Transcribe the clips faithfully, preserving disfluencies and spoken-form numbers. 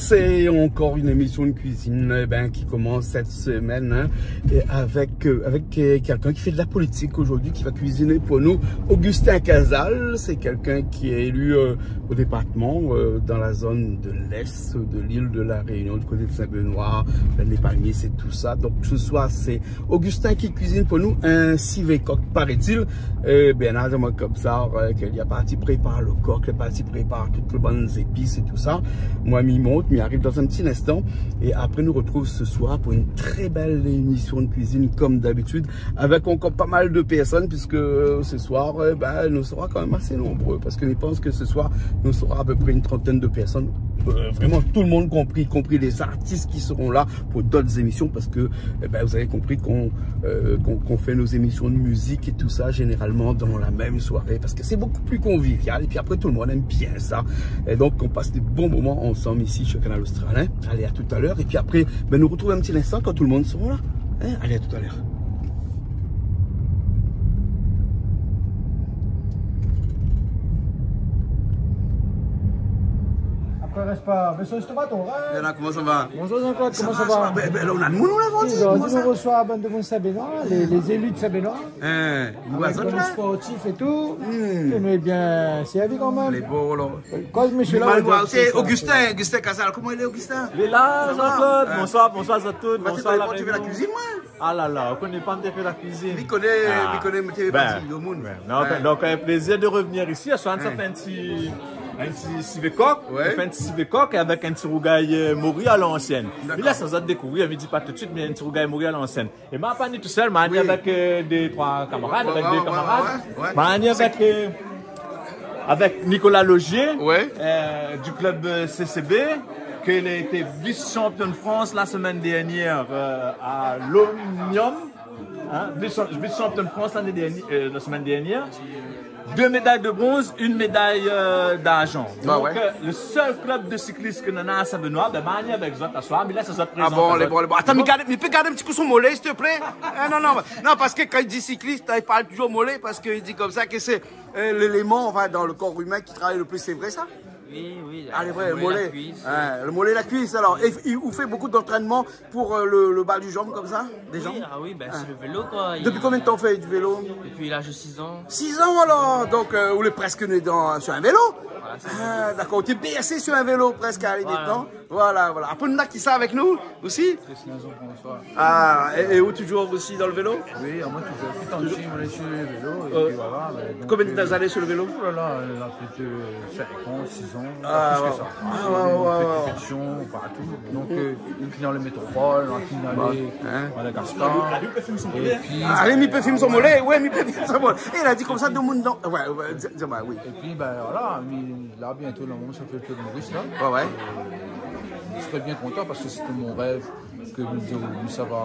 C'est encore une émission de cuisine, eh ben, qui commence cette semaine, hein, et avec, euh, avec, euh, quelqu'un qui fait de la politique aujourd'hui, qui va cuisiner pour nous, Augustin Cazal. C'est quelqu'un qui est élu, euh, au département, euh, dans la zone de l'Est de l'île de la Réunion, du côté de Saint-Benoît, les Palmiers, c'est tout ça. Donc ce soir, c'est Augustin qui cuisine pour nous un civet coq, paraît-il. Euh, Bernard, moi, comme ça, euh, que li la parti prépar le coq, li la parti prépar tout le bann zépis et tout ça. Moin, mi mont, mi ariv dans un petit instant. Et après, nous retrouve ce soir pour une très belle émission de cuisine, comme d'habitude, avec encore pas mal de personnes, puisque, euh, ce soir, euh, ben, nous serons quand même assez nombreux, parce que je pense que ce soir, nous serons à peu près une trentaine de personnes. Euh, vraiment, tout le monde compris, y compris les artistes qui seront là pour d'autres émissions, parce que, eh ben, vous avez compris qu'on, euh, qu'on, qu'on fait nos émissions de musique et tout ça, généralement dans la même soirée, parce que c'est beaucoup plus convivial, et puis après, tout le monde aime bien ça. Et donc, on passe des bons moments ensemble ici sur Kanal Austral, hein. Allez, à tout à l'heure, et puis après, ben, nous retrouvons un petit instant quand tout le monde sera là, hein. Allez, à tout à l'heure. Apré, rès pa, mé sa, zistoman, atann, hein. Bernard, koman sa va ? Bonjour Jean-Claude, koman sa va ? Sa va, sa va. Ben, ben, la, nou na d'moun, nou, la, vandredi, koman sa ? Zordi nou resoi bann demoun Saint-Benoît, les, les élus de Saint-Benoît. Hein, nou voi sa, la. Avèk bann sportif é tou. Hmm. É nou lé bien sèrvi kan mèm. Lé bo, la. Koz mésyé la, Augustin, Augustin Cazal. Koman i lé, Augustin ? Lé la, Jean-Claude. Bonsoir, bonsoir à tous. Bonsoir la Réunion. Mé sé pa, ou fé la kuizine, moin. Ah là là, ou koné pa mi fé la kuizine. Mi koné, mi koné, mi fé parti de moun. Ouais. Donc, donc, un plaisir de revenir ici. Aswar nou sa fé in ti, in ti sivé kok. Ouais. Nou fé in ti sivé kok avèk in ti rougay, euh, mori à l'ancienne. D'accord. Mé la, sa zot i dékouvrir, mi di pa tout de suite, mé in ti rougay mori à l'ancienne. É ma pa ni tousèl, ma ni avèk, euh, dé, troi kamarad, avèk dé kamarad. Ouais, ouais, ouais. Ma ni avèk, euh, avèk Nicolas Logier, euh, du club, euh, C C B, ke li la été vice-champion de France la semaine dernière, euh, à l'Omnium. Hein, vice, vice-champion de France l'année dernière, euh, la semaine dernière. Deux médailles de bronze, une médaille, euh, d'argent. Bah ouais. Donc, euh, le seul club de cyclistes ke nou néna à Saint-Benoît, ben, ma ni avèk zot aswar, mé la, sa zot i prézant. Ah bon, lé bon, lé bon. Atann, mi gard, mi pé gard in ti kou son molé, s'il te plaît ? Hein, non, non, non, parce que quand il dit cycliste, il parle toujours molé, parce qu'il dit comme ça que c'est, euh, l'élément, enfin, dans le corps humain qui travaille le plus, c'est vrai, ça ? Oui, oui, le molé, la cuisse. Hein, le molé, la cuisse, alors. Et il, ou fé beaucoup d'entraînement pour, euh, le, le bas du jambe, comme ça, des jambes ? Oui, ah oui, ben, c'est le vélo, quoi. Depuis combien de temps ou fé du vélo ? Depuis l'âge de six ans. Six ans, alors. Donc, euh, ou lé prèsk né dan, sur un vélo. Voilà, c'est ça. Ah, d'accord. Ou té bèrsé sur un vélo, prèsk, à la limite, non ? Voilà, voilà. Apré, nou na kisa avèk nou osi ? Christian Jean-François. Ah, et, et ou toujours aussi dans le vélo ? Oui, ah, moin, toujours. Depuis tout petit, moin lé sur le vélo, et puis voilà, ben, donc, euh, combien d'années sur le vélo ? Oh là là, euh, là, plus de cinq ans, six ans, plus que ça. Ah ouais, ouais, ouais. On fait compétition partout. Donc, euh, on finit dans le métropole, on finit dans les, Madagascar. Et puis, ah, mi pé film son molé. Ouais, mi pé film son molé. É li la di konmsa, demoun dan, ouais, ouais, di, di amoin, oui. Et puis, ben, voilà, mi, là, bientôt, normalement, ça fait le tour de Maurice, là. Ouais, ouais. Euh, je serais bien content parce que c'était mon rêve. Ke nou di, nou sava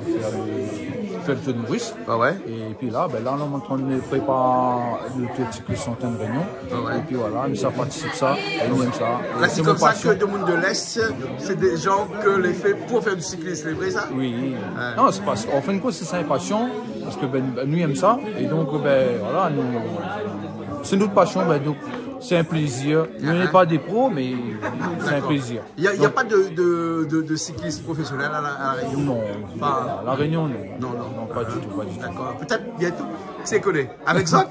fé le, fé le tour de Maurice. Ah ouais. É pi la, ben la, nou lé antrin de prépar le tour de cycliste Centaine Réunion. Ah ouais. É pi voilà, nou sa partisip sa, é nou èm sa. La, sé konmsa ke demoun de l'Est, sé dé jan ke lé fé pou fé du cyclisme, sé vré sa ? Oui. Ouais. Non, sé pa, an fin de kont, sé sa, in pasion, parske, ben, ben, nou èm sa, é donk, ben, voilà, nou, sé nout pasion, ben, donk, sé in plézir. Nou lé pa dé pro, mé sé in plézir. D'accord. Il y a, il y a pas de, de, de, de cycliste professionnel à la, à La Réunion ? Non. Pas à La Réunion, non. Non, non. Non, pas du tout, pas du tout. D'accord. Peut-être bientôt, si on connaît. Avec ça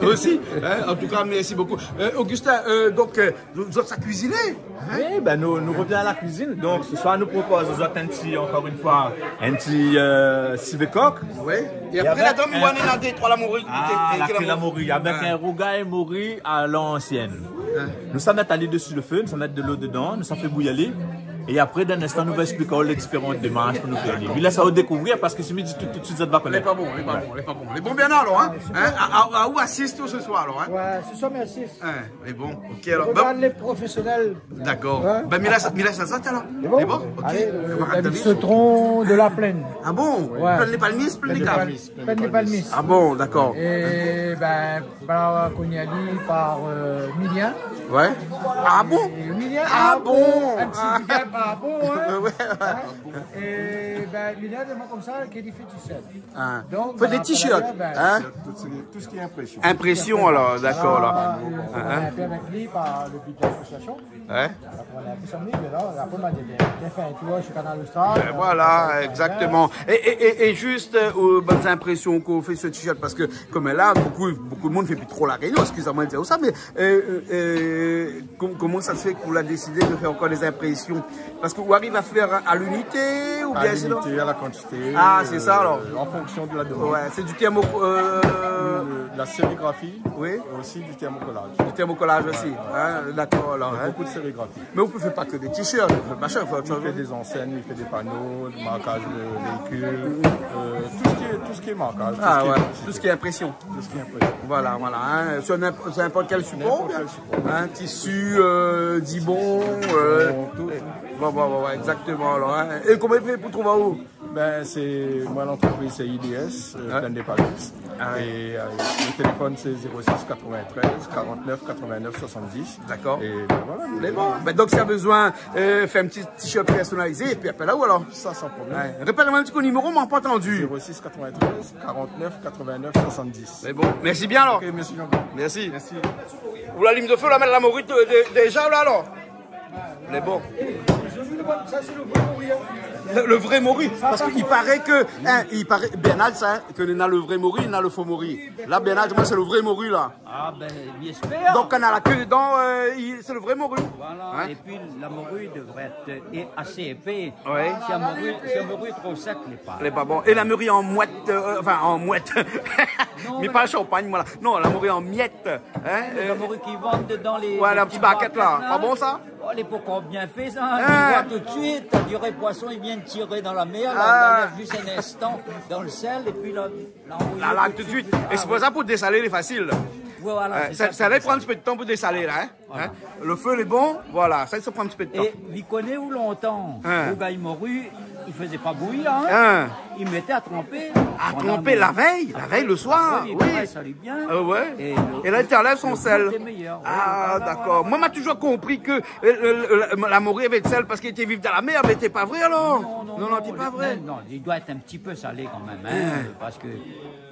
aussi, hein, en tout cas, merci beaucoup. Euh, Augustin, euh, donc, euh, zot, zot sa kuiziné, hein ? Oui, ben, nou, nou revien à la cuisine. Donc, ce soir, nou propoz azot in ti, encore une fois, in ti, euh, sivé kok. Ouais. É apré, avèk la, dan mi voi, néna dé troi la mori. Ah, la mori. Avèk in rougay mori à l'ancienne. Ouais. Nou sa mèt ali desi le fé, nou sa mèt de lo dedan, nou sa fé bouyi ali. É apré, dan in instan, nou va èksplik aou lé diféran démarsh pou nou fé ali. Mé la, sa ou dékouvrir, parske si mi di tout, tout de suite, zot va koné. Lé pa bon, lé pa bon, lé pa bon. Lé bon, bien alor, hein ? Hein ? A, a, a, ou asist se soir, alor, hein ? Ouais, se soir, mi asist. Hein, lé bon, ok, alor. Regard lé profésionèl. D'accord. Hein ? Ben, mi lès, mi lès sa, alor. Lé bon ? Lé bon ? Ok. Allez, le, David Cetron de la Plaine. Ah bon ? Ouais. Plaine des Palmistes, Plaine des Cafres. Plaine des Palmistes. Ah bon, d'accord. É ben, Bala Koniali par, euh, Milien. Ouais. Ah bon ? É Milien, ah bon ? Ah bon ? Un petit Ah bon, hein ? Ouais, ouais. Hein ? Et ben, il y a des mots comme ça qui est difficile. Hein. Donc, fé dé t-shirt, hein ? Tout ce qui, tout ce qui est impression. Impression, alors, d'accord, alors. Ah, euh, on a appelé avec lui par le biais de l'association. Ouais. Apré, nou la fé in tour su Kanal Austral. Ben voilà, exactement. Et, et, et, et juste, euh, bann impression k'ou fé su t-shirt, parske konm la, bonpé, bonpé d'moun i fé pi tro La Rényon, excusez-moi de dire ça, mais, euh, euh, euh, com-, koman sa i fé k'ou la désidé de fé ankor dé impression ? Parske ou ariv a fé à l'unité, ou bien sinon ? À l'unité, à la quantité, euh, en fonction de la demande. Ah, sé sa, alors. Ouais, c'est du thermo-, euh, de la sérigraphie, oui, aussi du thermocollage. Du thermocollage aussi, hein, d'accord, alors, hein. Ouais, ouais. Il y a beaucoup de sérigraphie. Mais vous pouvez pas que des t-shirts, vous pouvez pas faire autre chose. On fait des enseignes, on fait des panneaux, des marquages de véhicules, euh, tout ce qui est, tout ce qui est marquage, tout ce qui est publicité. Ah ouais, tout ce qui est impression. Tout ce qui est impression. Voilà, voilà, hein. Sur n'imp-, sur n'importe quel support, ou bien ? N'importe quel support. Hein, tissu, euh, dibon, euh, tout. Bon, bon, bon, ouais, exactement, alors, hein. Et comment il fait pour trouver vous ? Ben, c'est, moi, l'entreprise, c'est I D S, euh, Plaine des Palmistes. Ah ouais. Et, euh, le téléphone, c'est zéro six quatre-vingt-treize quarante-neuf quatre-vingt-neuf soixante-dix. D'accord. Et ben voilà. Mais bon, ben donc, si t'as besoin, euh, fé in ti t-shirt personnalisé, et puis appelle là-haut alors. Ça, sans problème. Ouais. Répète-moi un petit coup le numéro, moi, j'ai pas entendu. Zéro six quatre-vingt-treize quarante-neuf quatre-vingt-neuf soixante-dix. Mais bon, merci bien alors. Ok, merci Jean-Claude. Merci. Merci. Ou la lim de fé, ou la mèt la mori, euh, dé-, déjà là, alors ? Lé bon. Sa sé lo vré mori, hein. Le, le vrai mori, parce qu'il paraît que, hein, il paraît, Bernard, sa, hein, que néna le vrai mori, néna le faux mori. La, Bernard, moi, c'est le vrai mori, là. Ah ben, j'espère. Donc, kan néna la ké dedan, euh, i-, sé le vrai mori. Voilà, hein ? Et puis la mori devrait être, euh, assez épais. Ouais. Si la mori, si la mori lé tro sèk, lé pa, lé pa bon. É la mori an mouèt, euh, enfin, an mouèt. Non, mais pas le champagne, voilà. Non, la mori an mièt. Hein, euh, la mori ki vann dan lé, ouais, lé ti barkèt la. Pas bon, sa ? Oh, lé pankor bien fé, sa. Hein. Tu vois tout de suite, on dirait le poisson, il vient de tirer dans la mer, là, il enlève juste un instant dans le sel, et puis là, là, on y est tout de suite. Ah oui. La, la, tout de suite. Et c'est pour ça, pour dessaler, lé fasil. Voilà, c'est ça, c'est ça. Sa, sa i pran in ti pé de tan pou désalé, la, hein. Voilà. Hein ? Le fé lé bon, voilà, sa i pran in ti pé de tan. É mi koné ou lontan, hein, rougay mori, i fé pa bouyi, hein. Hein. I mèt a tranpé. A tranpé la vèy, la vèy le soir, oui. Apré, i près, sa lé bien. Ah ouais. É le, é la, i anlèv son sèl. Le gou lé méyèr, oui, voilà, voilà. Ah, d'accord. Moi, ma toujour konpri ke, euh, le, le, la, la mori avèk sèl parske li té viv dan la mèr, mé té pa vré, alors ? Non, non, non, non, té pa vré. Non, non, il doit être un petit peu salé quand même, hein, parce que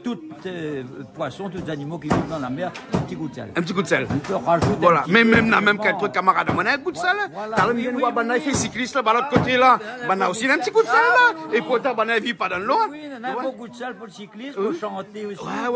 tout, euh, poisson, tout zanimo ki viv dan la mèr, in ti gou de sèl. In ti gou de sèl. On peut rajouter un petit peu, mais bon. Voilà. Mé mèm la, mèm kèk truk kamarad amoin néna in gou de sèl, hein. Voilà, oui, oui. Talèr mi vien oir banna i fé siklis la, ba lot koté la. Banna osi néna in ti gou de sèl la. É pourtan, banna i viv pa dan loin. Oui, néna in bon gou de sèl pou le siklis, pou shanté osi, bien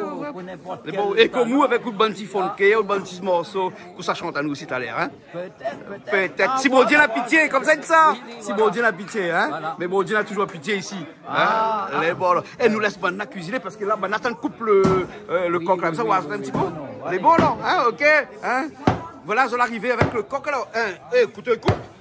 pou, pou n'importe quel talent. Mé bon, é konm ou, avèk out bann ti funky, out bann ti morso, pou sa shant anou osi talèr, hein. Pétèt, pétèt. Pétèt. Si Bondié na pitié, konmsa i di sa. Oui, oui, voilà. Si Bondié na pitié, hein. Voilà. Mé Bondié na toujour pitié isi. Hein ? Ah, ah. Lé bon, la. É nou lès banna kuiziné parske la, banna atann koup le, euh, le kok la, sa, ou va azout in ti kou. Oui, oui, non, non, lé bon, la, hein, ok, hein. Voilà, zot la arivé avèk le kok, la, hein. É, kouto i koup.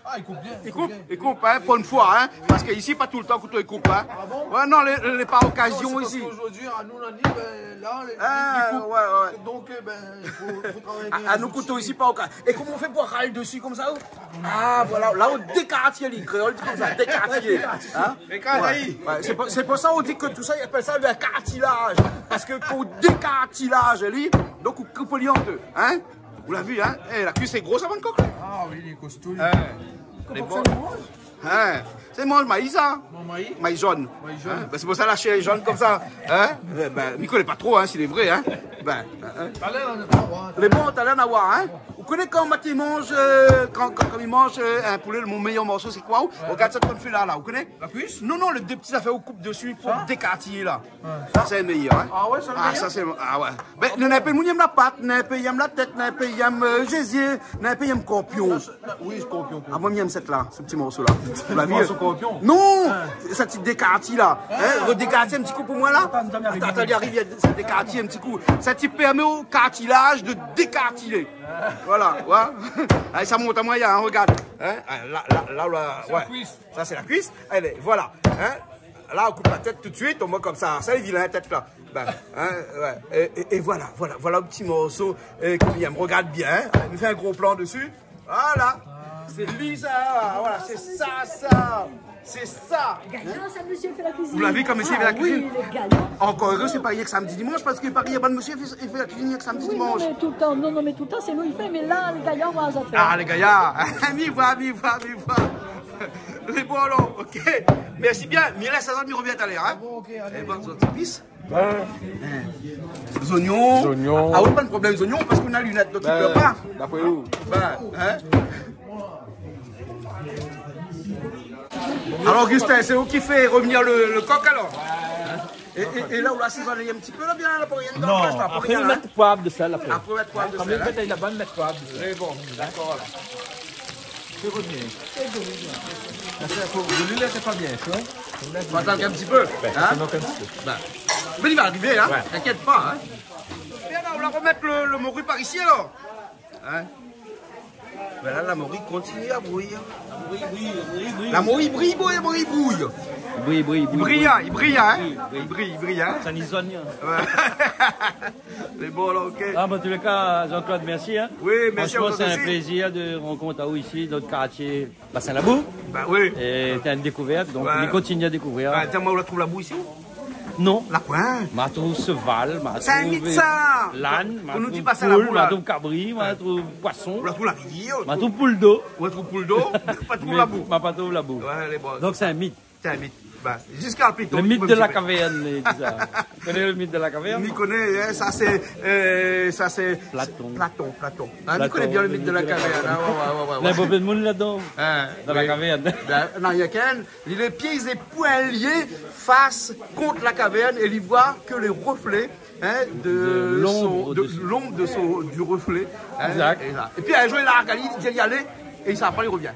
Ah, i koup bien, i koup bien. I koup, hein, pou in foi, hein, parske isi, pa toultan kouto i koup, hein. Ah bon ? Ouais, non, lé, lé pa okazion isi. Non, c'est parce qu'aujourd'hui, anou, la ni, ben, la, lé, i koup. Ah, ouais, ouais. Donc, euh, ben, i fo, i fo travay bien. Ah, anou, kouto isi, pa okazion. É koman ou fé pou ral desi konmsa, ou ? Ah, voilà, la ou dékartiy ali, kréol i di konmsa, dékartiy. Hein ? Dékartiy. Ouais, ouais, sé pou, sé pou sa ou di ke tousa, i apèl sa le kartilaj. Parske kan ou dékartiy ali, donk ou koup ali an dé, hein ? Ou la vi, hein ? Eh, la kuis lé gro, sa, bann kok, la. Ah oui, lé kosto, li. Hein. Lé bon. Koman sa, i manz ? Hein, sé manz mayi, sa. Non, mayi. Mayi zone. Mayi zone. Hein ? Ben, sé pou sa la shèr lé zone konmsa. Hein ? Eh ben, mi koné pa tro, hein, si lé vré, hein. Ben, hein, hein. Talèr, nou va oir. Lé bon, talèr, nou va oir, hein. Ou koné kan ma té manz, euh, kan, kan, kan mi manz, euh, in poulé, mon méyèr morso, sé koi, ou ? Ouais. Rogard sak ou fé la, la, ou koné ? La kuis ? Non, non, le dé ti zafèr ou koup desi pou dékartiyé, la. Sa ? Ouais. Sa, sé méyèr, hein. Ah ouais, sé méyèr ? Ah, sa, sé, ah ouais. Ben, néna in pé moun i yèm la pat, néna in pé i yèm la tèt, néna in pé i yèm, euh, zézié, néna in pé i yèm skorpion. Ah, oui, skorpion, skorpion. Ah, moin, mi yèm sèt la, se ti morso la. Ou la vi ? Morso skorpion. Non, hein, sa ti dékartiy la. Hein, redékartiy in ti kou pou moin la. Atann, atann, atann, li ariv, sa dékartiy in ti kou. Sa ti pèrmé o kartilaj de dékartiyé. Voilà, ouais. Alé, sa mont amoin, hein, rogard. Hein ? Ah, la, la, la, la, ouais. Sa, sé la kuis. Sa, sé la kuis. Alé, voilà. Hein ? La, ou koup la tèt tout de suit, ou mèt konmsa. Sa, lé vilin, tèt la. Ben, hein, ouais. É, é, é voilà, voilà, voilà in ti morso, euh, ke mi yèm. Rogard bien, hein. Alé, nou fé in gro plan desi. Voilà. Sé li sa, voilà, sé sa, sa. Sé sa. Gayar sa, mésyé i fé la kuizine. Ou la vi koman mésyé i fé la kuizine ? Ah oui, lé gayar. Ankor éré sé pa rienk samdi dimansh, parske pa rienk bann mésyé i fé, i fé la kuizine rienk samdi dimansh. Oui, non, mé toultan, non, non, mé toultan sé nou i fé, mé la lé gayar, voilà, sa fé. Ah, lé gayar. Mi voi, mi voi, mi voi. Lé bon alor, OK. Mèrsi bien. Mi lès sa, mi rovien talèr, in. Bon, OK, alé. É bon, zot épis. Bin. Zonion. Zonion. Ah oui, pa de problèm, zonion, parske nou na linèt, donk i vé pa. Bin, dapré ou ? Bin, in ? Alor, Augustin, sé ou ki fé revnir le, le kok, alor ? É, é, é la, ou la asézone in ti pé, la, bien, la, pou rien dedan, pou linstan, pou rien, in ? Apré, mèt poiv, de sèl, apré. Apré, mèt poiv, de sèl, in ? Apré, mèt la bann, mèt poiv, de sèl. Lé bon, dakor, alor. Sé bon. Parske pou, pou li, la, sé pa bien, tu vois. Fo atann in ti pé, in ? Bin, fo atann in ti pé. Bin. Mé li va arivé, in ? Ouais. T'inquiète pas, in ? Bien, la, ou la romèt le, le mori par isi, alor. In ? Voilà, la mori i kontinié a bouyi. La mori i bouyi, bouyi, bouyi, bouyi. Bouyi, bouyi, bouyi, bouyi. I bri, in ? I bri, in ? Bouyi, bouyi. I bri, i bri, in ? Sa ni zonion. Ouais. Lé bon, la, OK. Ah, bon, an tou lé ka, Jean-Claude, mèrsi, in. Oui, mèrsi a zot osi. Franchement, c'est un plaisir de rencontrer vous ici, dans le quartier Bassin Labou. Bin oui. É sé in dékouvèrt, donk, ouais, nou kontinié a dékouvèr. Ouais, atann, moin, ou la trouv labou isi, ou ? Non. La poin. Ma trouv seval, ma trouv lane, ma trouv poul, ma trouv kabri, ma trouv poison. Sé in mit, sa. Ou la trouv Bassin Labou, la. Ou la trouv kabri, ma trouv poison. Ou la trouv la rivièr, ou la trouv poul d'o. Ou la trouv poul d'o, pa trouv labou. Mé ma pa trouv labou. Ouais, lé bon. Donk sé in mit. Sé in mit. Bin, ziska le pito, le mit de la kavèrn, i di sa. Ou koné le mit de la kavèrn ? Mi koné, in, sa sé, euh, sa sé Platon. Platon, Platon. In, mi koné bien le mit de la kavèrn, in, ouais, ouais, ouais, ouais. Na bonpé d'moun ladan, dan la kavèrn. Bin, non, na k'inn, li lé pié é poin lié fas kont la kavèrn é li voi ke le reflé, in, de son, de l'ombre de son, du reflet, in, é la. Exact. É pi in zour, li la regard, li di alé, é li sava pa, li revien.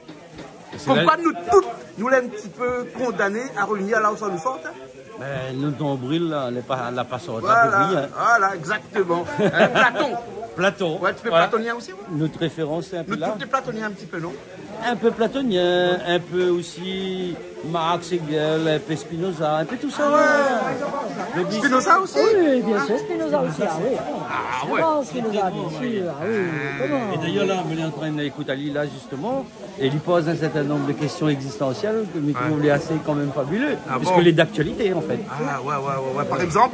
Konm koi nou tout, nou lé in ti pé kondané a revnir la ousa nou sort, in. Bin, nout nonbril la, lé pa, la pa sort la pou rien. Voilà, voilà, exactement. In, Platon. Platon. Ouais, ou lé platonien osi, ou ? Nout référans, sé in pé la. Nou tout lé platonien in ti pé, non ? In pé platonien, in pé osi Marx, Hegel, in pé Spinoza, in pé tout sa, ouais. Spinoza osi ? Oui, bien sûr, Spinoza osi, ah oui. Ah ouais. Spinoza, bien sûr, ah oui, koman ? É d'ayèr, la, nou lé antrin d'ékout ali, la, zistoman. É li poz in sèrtin nonb de késtion égzistansièl ke mi trouv lé asé kan mèm fabuleux, puiske lé d'aktualité, an fèt. Ah bon ? Ah, ouais, ouais, ouais, ouais. Par égzanp ?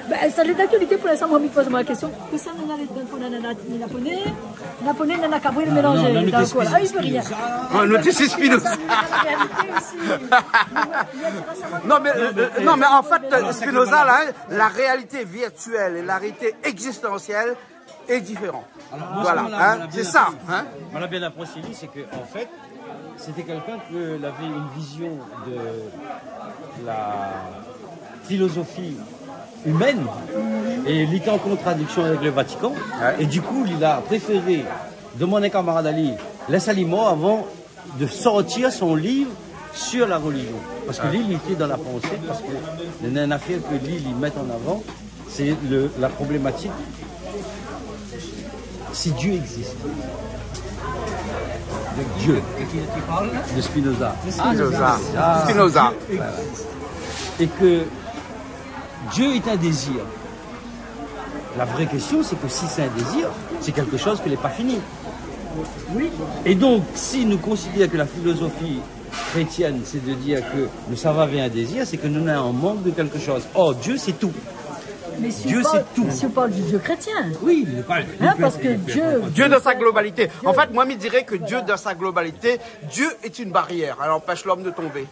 Bin, sa lé d'aktualité pou linstan, moin, mi poz amoin la késtion. Pou sa, nou néna lé, nou néna, néna, néna poné, néna poné, néna kabri mélanzé. Ah non, la, nou té Spinoza. Ah, i pé rien. Ouais, nou té Spinoza. Sa, nou néna la réalité osi. Non, mé, euh, non, mé an fèt, Spinoza, la, in, la réalité virtuelle et la réalité existentielle, est différent. Alor, moin, voilà, sé sa, in. Moin la bien konpri, sé ke, an fèt, sété kèlkin ke lavé in vizion de la filozofi imèn, é li té an kontradiksion avèk le Vatikan, é di kou, li la préféré domann in kamarad ali, lès ali mor avan de sortir son liv sur la religion. Parske li, li lété dan la pansé, parske néna in afèr ke li, li mèt an avan, sé le, la problématik, si Dieu existe. De Dieu. De qui tu parles, là ? De Spinoza. De Spinoza. Ah, Spinoza. Voilà. Et que Dieu est un désir. La vraie question, c'est que si c'est un désir, c'est quelque chose qui n'est pas fini. Oui. Et donc, si nous considérons que la philosophie chrétienne, c'est de dire que nous, ça va vers un désir, c'est que nous avons un manque de quelque chose. Or, Dieu, c'est tout. Dieu, c'est tout. Mais si on parle, si on parle du Dieu chrétien. Oui, il parle, hein, parce que Dieu, Dieu dans sa globalité. En fait, moi, je dirais que Dieu dans sa globalité, Dieu est une barrière. Elle empêche l'homme de tomber.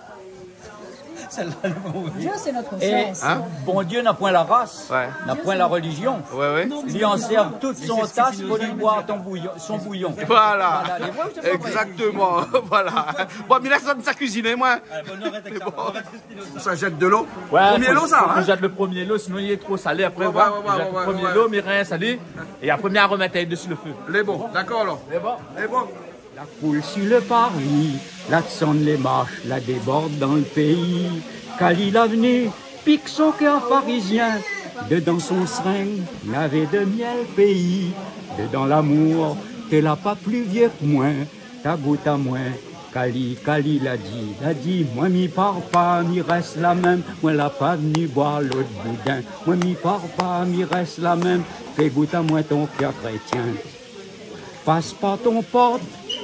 Sèl-la, lé bon, oui. Dieu, c'est notre sens. É Bondié na poin la ras, na poin la relijion. Ouais, ouais. Li ansèrv tout son tas pou li boir ton bouyon, son bouyon. Voilà. Voilà, lé vré ou sé pa vré ? Exactement. Voilà. Bon, mé la, sa, sa kuizine, moin. Ah, bon, nou arèt avèk sa. Bon. Nou arèt avèk Spinoza. Sa zèt de lo. Ouais, promié lo, sa, in ? Fo zèt le promié lo, sinon li lé tro salé apré. Ouais, ouais, ouais. Zèt le promié lo, mé rien salé. É apré, mi armèt ali desi le fé. Lé bon, dakor, alor. Lé bon. Lé bon. La poul si le pari, la désann lé marsh, la débord dan le péi. Kali la vni, pik son kèr farizien, dedan son sring, navé de mièl péi. Dedan lamour, té la pa pli vié k moin, ta gout amoin. Kali, Kali la di, la di, moin mi par pa, mi rès la mèm, moin la pa vni boir lot boudin. Moin mi par pa, mi rès la mèm, fé gout amoin ton kèr krétien. Pas par ton port,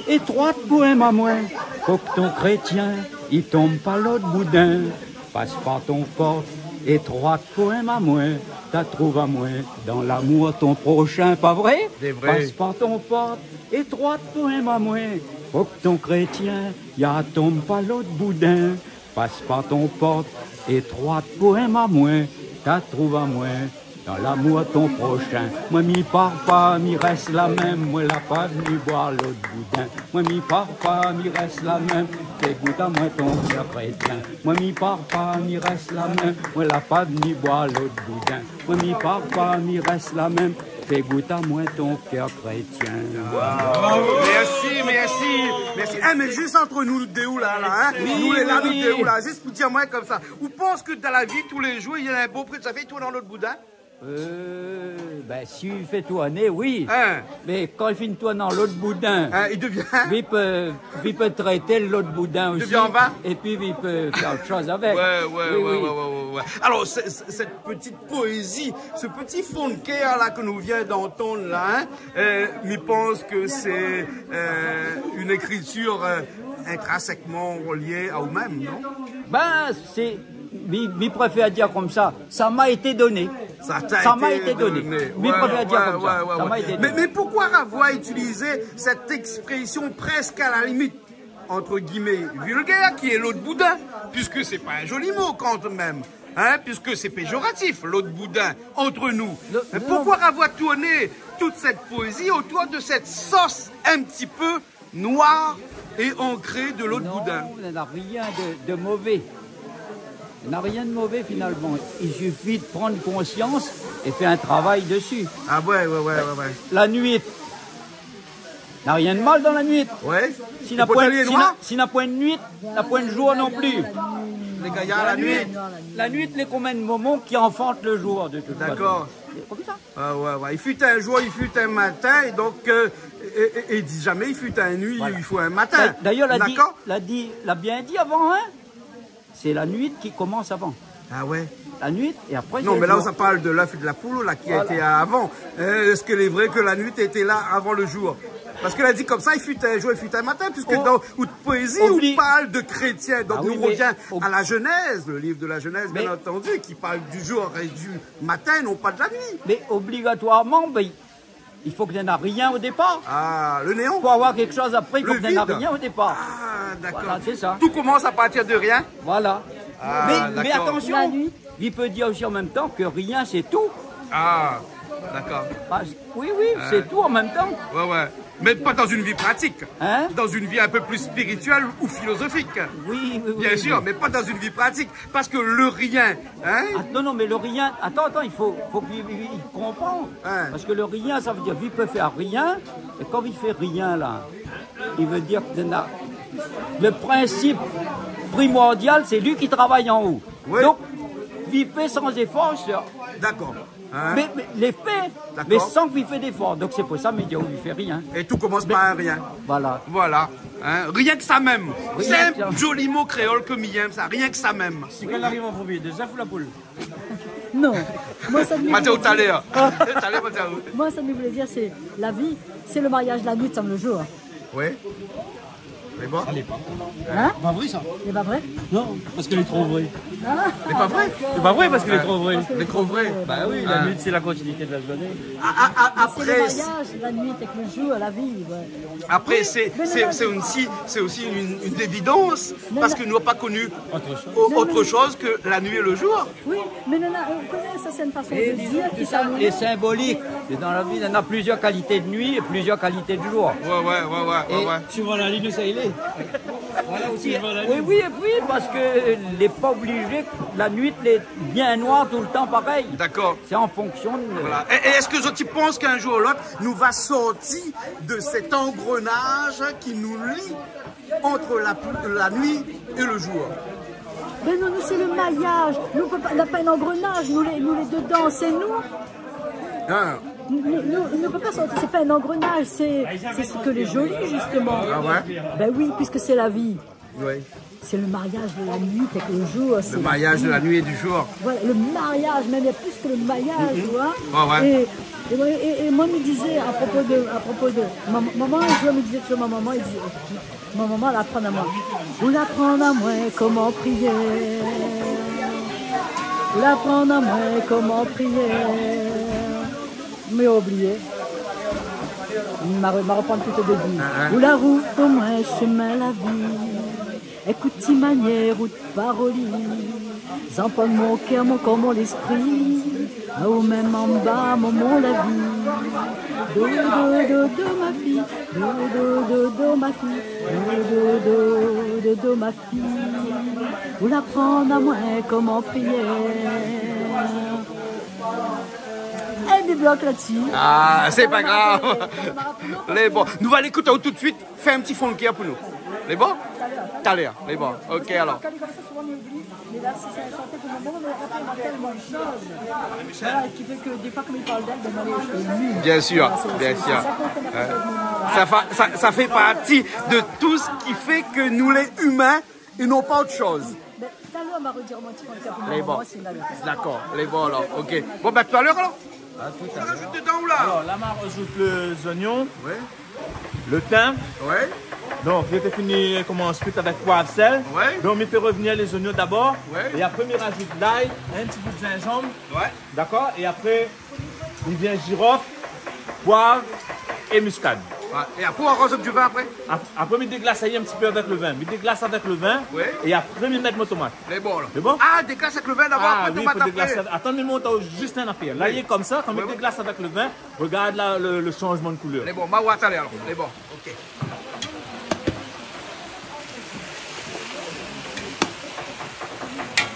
Étroit poèm amoin, fok ton krétien i tonm pa lot boudin. Pas par ton port, étroit poèm amoin, ta trouv amoin dan lamour ton proshin, pa vré ? Sé vré. Pas par ton port, étroit poèm amoin, fok ton krétien i tonm pa lot boudin. Pas par ton port, étroit poèm amoin, ta trouv amoin dan lamour ton proshin. Moin mi par pa, mi rès la mèm, moin la pa vni boir lot boudin. Moin mi par pa, mi rès la mèm, fé gout amoin ton kèr krétien. Moin mi par pa, mi rès la mèm, moin la pa vni boir lot boudin. Moin mi par pa, mi rès la mèm, fé gout amoin ton kèr krétien. Mèrsi, mèrsi, mèrsi. Eh, mé zis ant nou dé la, la, in ? Oui, nou lé la, oui, nou dé la, zis pou dir amoin konmsa. Ou pans ke dan la vi tou lé zour, néna in bopé, sa i fé tourn an lot boudin ? Euh, bin, si i fé tourné, oui. In ? Mé kan i fine tourn an lot boudin, in, i devien, vi pé, vi pé trété lot boudin osi. I devien an vin ? Épi vi pé fé ot shoz avèk. Ouais, ouais, oui, ouais, oui. Ouais, ouais, ouais, ouais. Alors, c'est, c'est, cette petite poésie, ce petit fond de cœur là que nous vient d'entendre là, hein, euh, mi pans ke sé, euh, une écriture, euh, intrinsèquement reliée à vous-même, non ? Bin, sé, mi, mi préfèr dir konmsa, ça m'a été donné. Ça t'a été donné. Ça m'a été donné. Mi préfèr dir konmsa, ouais, ouais, ça m'a été donné. Mais, mais pourquoi avoir utilisé cette expression presque à la limite entre guillemets, vulgaire, qui est lot boudin, puisque c'est pas un joli mot quand même, hein, puisque c'est péjoratif, lot boudin, entre nous. Mais pourquoi avoir tourné toute cette poésie autour de cette sauce un petit peu noire et ancrée de lot boudin ? Non, na rien de, de mové. Na rien de mové, finalement. I sufi de pran konsians é fé in travay dési. Ah ouais, ouais, ouais, ouais, ouais. La nuit, na rien de mal dan la nuit. Ouais. Si na poin, si na, si na poin de nuit, na poin de jour non pli. Lé gayar la nuit. La nuit, lé konm in momon ki anfant le jour, de tout fason. D'accord. Sé konmsa. Ah ouais, ouais. Il fut un jour, il fut un matin, et donc, euh, et, et, et di zamé il fut un nuit, il faut un matin. Voilà. D'a-, d'ailleurs, la di, la di, la bien di avan, hein. C'est la nuit qui commence avant. Ah ouais. La nuit, et après, c'est le jour. Non, mais là, on parle de l'œuf et de la poule, là, qui a été avant. Voilà. Euh, est-ce qu'il est vrai que la nuit était là avant le jour ? Parce que la di konmsa, il fut un jour, il fut un matin, puisque dans votre poésie, on parle de chrétien. Donc, on revient à la Genèse, le livre de la Genèse, bien entendu, qui parle du jour et du matin, non pas de la nuit. Mais obligatoirement, ben, il faut qu'il y en a rien au départ. Ah, le néant. Pour avoir quelque chose après, il faut qu'il y en a rien au départ. Le vide. Ah, d'accord. Voilà, c'est ça. Tout commence à partir de rien. Voilà. Ah, d'accord. Mais, mais attention, il peut dire aussi en même temps que rien, c'est tout. Ah, d'accord. Bah, oui, oui, c'est tout en même temps. Ouais, ouais. Mais pas dans une vie pratique. Hein ? Dans une vie un peu plus spirituelle ou philosophique. Oui, oui, oui, oui. Bien sûr, mais pas dans une vie pratique. Parce que le rien, hein ? Ah, non, non, mais le rien, attends, attends, il faut, faut qu'il, il, il comprend. Hein. Parce que le rien, ça veut dire, vi pé fé rien, é kan vi fé rien, la, i vé dir ke na, le principe primordial, sé li ki travay an-o. Oui. Donk, vi fé san zéfor, sa. D'accord. Hein ? Mais, mais les faits, d'accord, mais sans que vi fé d'effort. Donc c'est pour ça, mi di aou, vi fé rien. Et tout commence par un rien. Voilà. Voilà. Hein ? Rien que ça même. Rien que ça. C'est un joli mot créole que mi èm sa. Rien que ça même. Sé kèl i ariv an promié, de zèf ou la poul ? Non. Moi, ça ne me voulait dire. Matéo, talèr. Talèr, Matéo. Moi, ça ne me voulait dire, c'est la vie, c'est le mariage la nuit comme le jour. Oui. Lé bon ? Hein ? Pa vré, sa. Lé pa vré ? Non, parske lé tro vré. Ah. Lé pa vré ? Lé pa vré, parske lé tro vré. Lé tro vré. Bah oui, la nuit, c'est la continuité de la journée. Ah, ah, ah, c'est le mariage, la nuit avec le jour, la vie, ouais. Après, c'est, c'est, c'est aussi, c'est aussi une, une évidence, parce que nous n'avons pas connu autre chose que la nuit et le jour. Oui, mais non, non, euh, vous connaissez, ça, c'est une façon de dire qui ça nous... Et symbolique. Et dans la vie, il y en a plusieurs qualités de nuit et plusieurs qualités de jour. Ouais, ouais, ouais, ouais, ouais, ouais. Suivant la lune, ça, il est. Voilà aussi. Suivant la lune. Oui, oui, et puis, parce que lé pa oblizé, la nuit, lé bien noir tout le temps, pareil. D'accord. C'est en fonction de... Voilà. Et, et est-ce que zot i pans qu'un jour ou l'autre, nou va sortir de cet engrenage qui nous lie entre la, la nuit et le jour ? Ben non, nous, c'est le maillage. Nou pé pa, na pa in angrenaz, nou lé, nou lé dedan, sé nou. Ah. Nou, nou, nou pé pa sortir, c'est pas un engrenage, c'est, c'est ce que lé joli, justement. Ah ouais ? Ben oui, puisque c'est la vie. Oui. C'est le mariage de la nuit avec le jour. Le mariage de la nuite et du jour. Voilà, le mariage, même, il y a plus que le mariage, tu vois. Ouais, ouais. Et, et, ouais, et, et moi, mi dizé, à propos de, à propos de ma, maman, in zour, mi dizé, tu vois, ma maman, èl di, mon momon la aprann amoin. Ou la aprann amoin koman priyé. Ou la aprann amoin koman priyé. Mé obliyé. Ma re-, ma reprann tout o débi. Ah, ah. Ou la rouv pou moin shomin la vi. Ékout ti manièr ou t paroli. Zanfan mon kèr, mon kor, mon léspri. Aou mèm anba mon, mon lavi. Do, do, do, do, ma fi. Do, do, do, do, ma fi. Do, do, do, do, do, ma fi. Ou la aprann amoin koman priyé. Èl i blok la dsi. Ah, sé pa grav. Lé bon. Nou va alé ékout aou tout suit. Fé in ti funky pou nou. Lé bon ? Talèr. Talèr. Lé bon. OK, alor. Kan li komans, souvan mi oubli. Mé la, si sé in shanté pou momon, mé apré, moin tèlman de shoz. Voilà, ki fé ke défoi, kan mi parl d'èl, bin, moin lé ému. Bien sûr, bien sûr. Sa, sa fé parti de tout sak i fé ke nou lé imin é non pa ot shoz. Bin, talèr, ma rodir mon ti funky pou momon, si na le tan. Lé bon. Dakor, lé bon alor. OK. Bon, bin, talèr alor. Ou rajout dedan ou la ? Alor, la, ma rajout lé zoignon. Oui. Le tin. Oui. Donk, li té fini komans kui avèk poiv, sèl. Oui. Donk, mi fé revnir lé zoignon dabor. Oui. É apré, mi rajout lay, in ti bout zinzanm. Oui. Dakor ? É apré, i vien zirof, poiv é miskad. Ouais. É apré, ou aroz avèk du vin apré ? Ap-, apré, mi déglas ali in ti pé avèk le vin. Mi déglas avèk le vin. Oui. É apré, mi mèt mon tomat. Lé bon, la. Lé bon ? Ah, déglas avèk le vin dabor, ah, apré oui, tomat fo déglasé apré. Atann, mi mont aou zis in afèr. La, oui, lé komsa, kan mi déglas avèk le vin, regard la, le, le shanzman de koulèr. Lé bon, ma oir talèr alor. Lé bon, OK.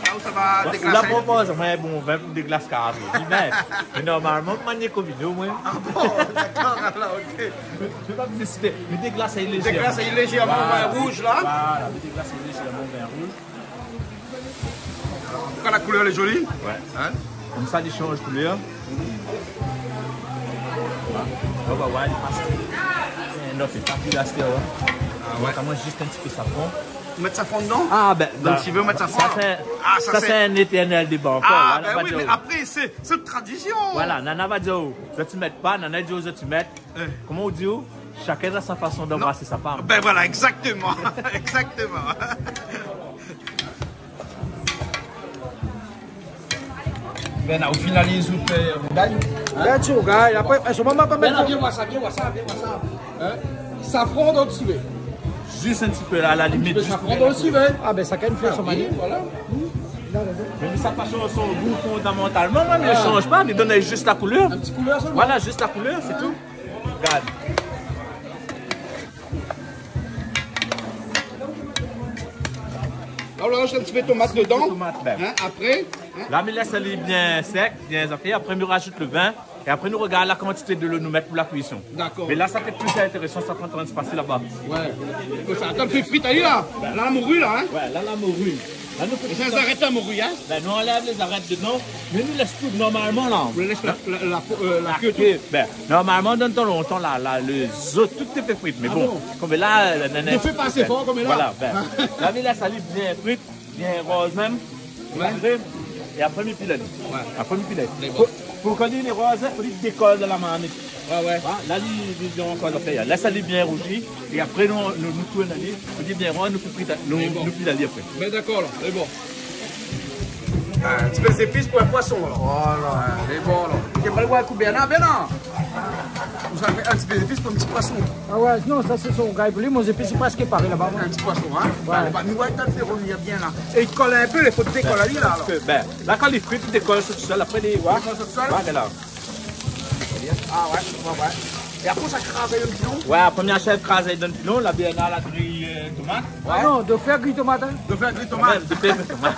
La ou sa va déglasé. Ou la propoz amoin bon vin pou déglas kari. Mé, mé normalman, manié komi nou, moin. Ah bon, dakor, alor, OK. Mi déglas ali lézèrman. Déglas ali lézèrman, vin rouz la. Voilà, mi déglas ali lézèrman, vin rouz. An tou ka, la koulèr lé zoli. Ouais. Hein ? Komsa, li shanz koulèr. Ou va oir, li pas. Eh, non, sé pa pli gastèr, hein. Ah ouais. Notaman zis in ti pé safran. Ou mèt safran dedan ? Ah, bin, dan le ti vin, ou mèt safran. Sa, sé, ah, sa, sa, sé in étèrnèl déba ankor. Ah, la, bin oui, mé apré, sé, sé tradision. Voilà, nana va dir, oh, zot i mèt pa, nana i di, oh, zot i mèt. Eh. Koman ou di, ou ? Shakinn na son fason d'anbras son fanm. Bin voilà, exactement. Exactement. Bin, la, ou finaliz out, euh, rougay. Hein ? Bin, ti rougay, apré, euh, solman ma pa mèt. Bin, non, vien oir sa, vien oir sa, vien oir sa. Hein ? Safran dan le ti vin. Zis in ti pé, la, a la limit, in ti pé zis safran dan le ti vin. Ah, bin, shakinn i fé son manièr. Oui, voilà. Mé sa pa shanz son gou fondamantalman, moin, mé i shanz pa, li donn zis la koulèr. In ti koulèr solman. Voilà, zis la koulèr, sé tou. Gard. La, ou la rajout in ti pé tomat dedan. Tomat, bin. Hein, apré, hein. La, mi lès ali bien sèk, bien zafèr. Apré, mi rajout le vin. É apré, nou regard la kantité de lo nou mèt pou la kuison. Dakor. Mé la, sa té pli intérésan, sa pran tan de pas laba. Ouais. Konmsa, atann, fé frit ali la. La, la mori la, hein. Ouais, la, la mori. La, nou fé tout sa. É sa, zarèt la mori, hein. Bin, nou anlèv lé zarèt dedan, mé nou lès tout normalman la. Ou lès la, la, la, euh, la kué tout. Bin, normalman, dan le tan lontan la, la, lé zot, tout té fé frit. Mé bon, konm la, la, la, nou fé pa asé for, konm la. Voilà, bin, la, mi lès ali bien frit, bien roz mèm. Ouais. É apré, mi pil ali. Ouais. Apré, mi pil ali. Lé bon. Pou, pou kan li lé roz, fo li dékol dan la marmit. Ouais, ouais. Voilà, la, li, li, li ankor zafèr. Lès ali bien rouzi. É apré, nou, nou, nou tourn ali. Fo li bien roz, nou fé frit, nou, nou pil ali apré. Bin, dakor, la. Lé bon. Ah, in ti pé zépis pou in poison, la. Voilà, lé bon, la. Ké mal oir kou Bernard, Bernard. Ou sa fé in ti pé zépis pou in ti poison. Ah ouais, non, sa sé son rougay pou li, mon zépis lé prèsk paré laba, moin. In ti poison, hein ? Ouais. Alé, ba, nou va atann fé revnir bien la. É li kol in pé, i fo dékol ali la, alor. Bin, la, kan li fri, li dékol tousèl, apré li, ouais. Dékol tousèl ? Ouais, la. Ah ouais, ouais, ouais. É apré, sa kraz ali dan le pilon ? Ouais, promié shoz, kraz ali dan le pilon, la, Bernard la griy, euh, tomat. Ah non, de fèr griy tomat, hein. De fèr griy tomat. Ah, mèm, de fèr griy tomat.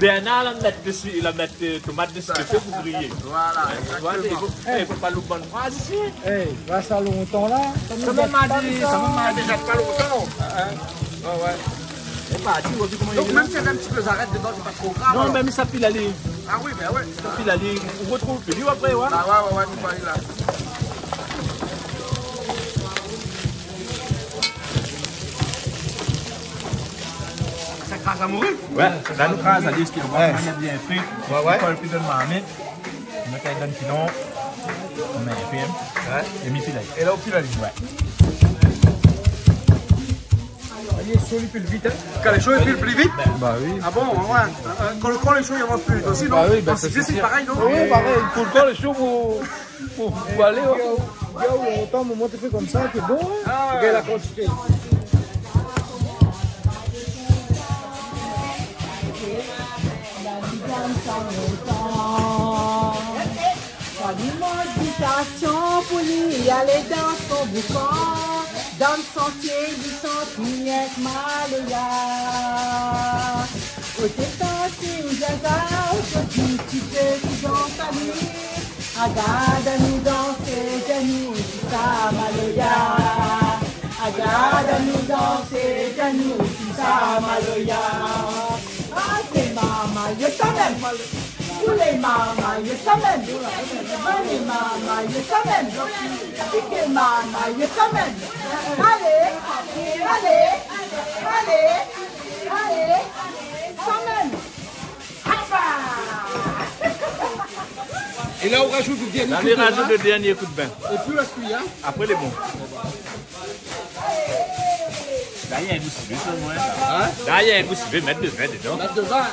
Bernard la mèt desi, la mèt, euh, tomat desi, de fèr pou griyé. Voilà, exactement. Voilà, i fo, eh, i fo pa loup bann fraz isi. Eh, la, sa lontan la. Sa nou zèt pa, sa. Sa nou zèt pa lontan. Hein, hein. Ouais, ouais. É pa, ti, ou la vi koman li lé. Donk, mèm si na in ti pé zarèt dedan, sé pa tro grav, alor. Non, mèm sa pil ali. Ah oui, bin ouais. Sa pil ali, ou retrouv pli li apré, ouais. Ah ouais, ouais, ouais, nou va alé la. Kraz la mouri ? Ouais, la nou kraz ali, èske ou voi, ouais, manièr bien fri. Ouais, ouais. Kol pi dan marmit. Nou mèt ali dan pilon. Nou mèt ali fri, hein. Ouais. É mi pil ali. É la ou pil ali. Ouais. Lé sho, li pil vit, hein. Kan lé sho, li pil pli vit. Bah oui. Ah bon, ouais. Euh, kan le kor lé sho, li avans pli vit osi, non ? Bah oui, bah, sé parèy, non ? Oui, parèy. Pou le kor lé sho, pou, pou, pou alé, ouais. Yo, yo, otan moman té fé konmsa, té bon, hein ? Ah ouais. Gard la kantité. Sa di mon invitasion pou li alé dan son boukan, dan santié di santi èk maloya. Oté tanti ou zaza, oté di ti pé ki dan sa li. Agard anou dansé, di anou si sa maloya. Agard anou dansé, di anou si sa maloya. Ah, sé marmay, sa mèm. Pou lé marmay, sa mèm. Vin lé marmay, sa mèm. Pik lé marmay, sa mèm. Alé, alé, alé, alé, sa mèm. Apa ! É la, ou rajout le dernié kou de vin. La, ou rajout le dernié kou de vin. É pi ou lès kui, hein. Apré, lé bon. La, néna in gou sivé, sa, moin, la. Hein ? La, néna in gou sivé, mèt de vin dedan. Mèt de vin.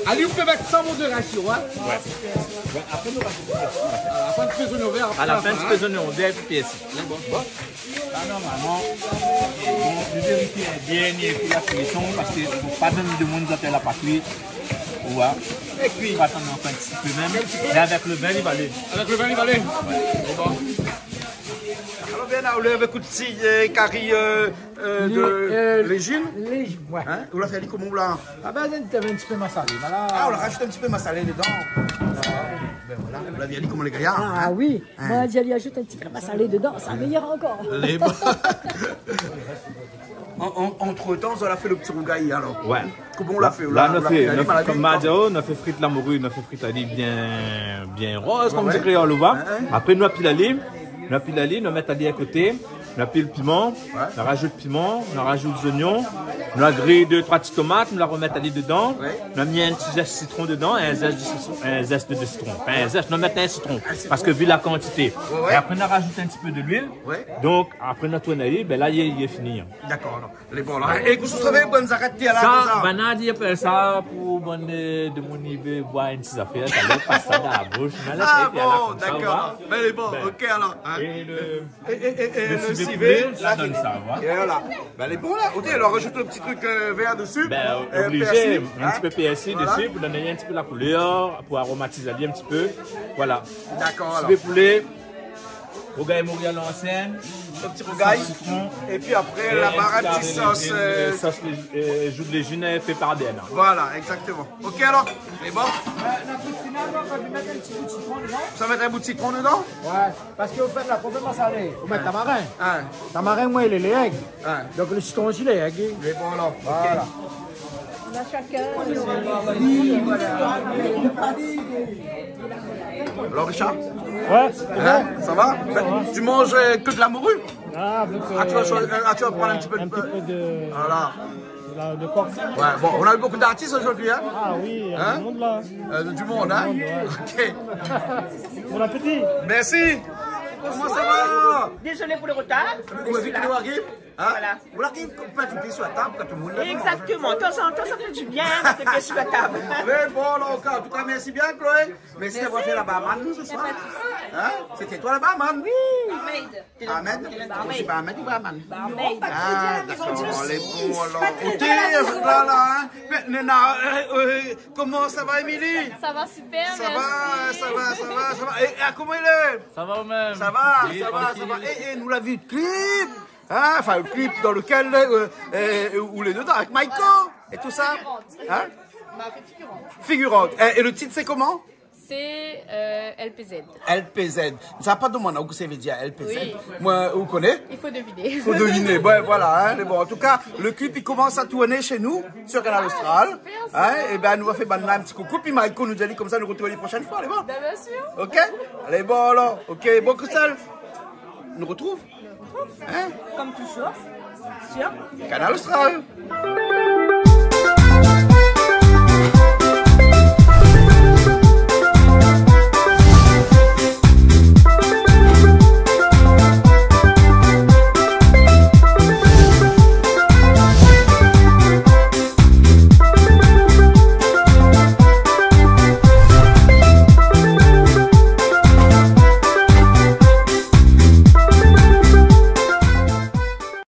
Ali, ou pé mèt san modérasion, hein. Ouais. Ouais, apré, nou rajout le pèrsi. À la fin, ti pé zoignon vèr, a la fin, ti pé zoignon vèr, épi pèrsi. Lé bon. Bon. La, normalman, bon, nou vérifie bien, bien pou la kuison, parske fo pa donn demoun zafèr la pa kui. Ou voi. É kui. Pa atann ankor in ti pé mèm. In ti pé. Mé avèk le vin, li va alé. Avèk le vin, li va alé. Ouais. Lé bon. Alor, bien, la, ou lèv in kou de si, euh, kari, euh, euh, de, euh, légim. Légim, ouais. Hein ? Ou la fé ali koman, ou la ? Ah ben, in ti, in ti pé masalé, voilà. Ah, ou la rajout in ti pé masalé dedan. Ben voilà, ou la vi ali koman lé griyar, hein ? Ah oui. Hein. Moin la di ali ajout in ti pé masalé dedan, sa méyèr ankor. Lé bon. En, en, antretan, zot la fé le ti rougay, alor. Ouais. Koman ou la fé ? La, la, nou la fé, fé, nou la fé, konm ma di aou, nou la fé frit la mori, nou la fé frit ali bien, bien roz, konm di kréol, ou voi. Ouais, ouais. Apré, nou la pil ali, nou la pil ali, nou la mèt ali a koté, nou la pil piman, ouais, nou la rajout piman, nou la rajout zoignon, nou la griy dé, troi ti tomat, nou la romèt ali dedan, ouais, nou la mi in ti zès sitron dedan, in zès de sitron, in zès de sitron. Anfin, in zès, nou la mèt in sitron, in sitron, parske vi la kantité. Ouais, ouais. É apré, nou la rajout in ti pé de luil. Ouais. Donk, apré, nou la tourn ali, ben la, lé, lé fini, hein. Dakor, alor. Lé bon, la. É kosa ou sava, bann zarèt, té la, sa, konmsa. Bann la di, i apèl sa pou bann, euh, demoun i vé boir in ti zafèr, sa lé pa sa dan la boush. Ah bon, dakor. Ben, lé bon, OK, alor, hein. É le, é, é, é, é le sivé poulé, la, sa donn sa, ouais. É voilà. Ben, lé bon, la. OK, alor, rajout le ti trik, euh, vèr desi. Ben, euh, oblizé, pèrsi, in ti pé pèrsi desi pou donn in ti pé la koulèr, pou aromatiz ali in ti pé. Voilà. Dakor, alor. Sivé poulé. Rougay mori a l'ancienne. Le ti rougay. Sos sitron. É pi apré, la in ti karé sos, légim, euh, sos lég-, euh, jou de légim, euh, fé par Bernard. Voilà, exactement. OK, alor. Lé bon. Sa mèt in bout sitron dedan ? Ouais, parske ou fé la, pou fé masalé, ou mèt tamarin. Ouais. Tamarin, moin, lé, lé èg. Ouais. Donk, le sitron osi lé èg. Lé bon, alor. Voilà. OK. On a chacun, euh, Alors, Richard ? Ouais, c'est bon. Hein, ça va ? Ben, tu manges, euh, que de la morue ? Ah, avec, euh, tu vas choisir, euh, ah, tu vas prendre un petit peu de, un petit peu de, voilà, de la, de coq. Ouais, bon, on a eu beaucoup d'artistes aujourd'hui, hein ? Ah oui, il y a du monde là. Hein ? Euh, du monde, hein ? Du monde, ouais. OK. Bon appétit. Merci. Comment ça va ? Désolé pour le retard. Vous avez vu que nous arrivons ? Hein ? Voilà. Ou la ki pé fé pié su la tab kan tout le monde lé la. Exactement. Tanzantan, sa fé du bien, hein, mèt pié su la tab. Mé bon, la, OK. En tout cas, merci bien, Chloé. Merci d'avoir fait la barman ce soir. Merci. Y a pas de souci. Hein ? C'était toi la barman ? Oui. Barmaid. Barmaid ? Barmaid. Ou sé barmaid ou barman ? Barmaid. Ah, d'accord. Lé bon, alor. Écoutez, là, là, hein. Mais, Nena, euh, euh, comment ça va, Émilie ? Ça va super, merci. Ça va, ça va, ça va, ça va. Et, ah, comment il est ? Ça va ou-même ? Ça va, ça va, ça va. Oui, tranquille. Et, et nous, la vie de clip. Hein, enfin, le clip dans lequel, euh, euh, ou lé dedan, avec Maïko et tout ça. Figurante. Hein ? Ma fé figurante. Figurante. Et, et le titre, c'est comment ? C'est, euh, L P Z. L P Z. Sa pa domann aou kosa i vé dir L P Z. Oui. Moin, ou koné ? Il faut deviner. Faut deviner. Ouais, voilà, hein, mais bon, en tout cas, le clip, il commence à tourner chez nous, sur Canal Austral. Ah, super, ça. Hein, et ben, nou va fé bann la in ti koukou, pi Maïko nou di ali konmsa, nou retrouv la prochaine fois, lé bon ? Ben, bien sûr. OK ? Lé bon, alor. OK, bon, Christelle, nou retrouv. Hein ? Comme toujours, sur Canal Austral.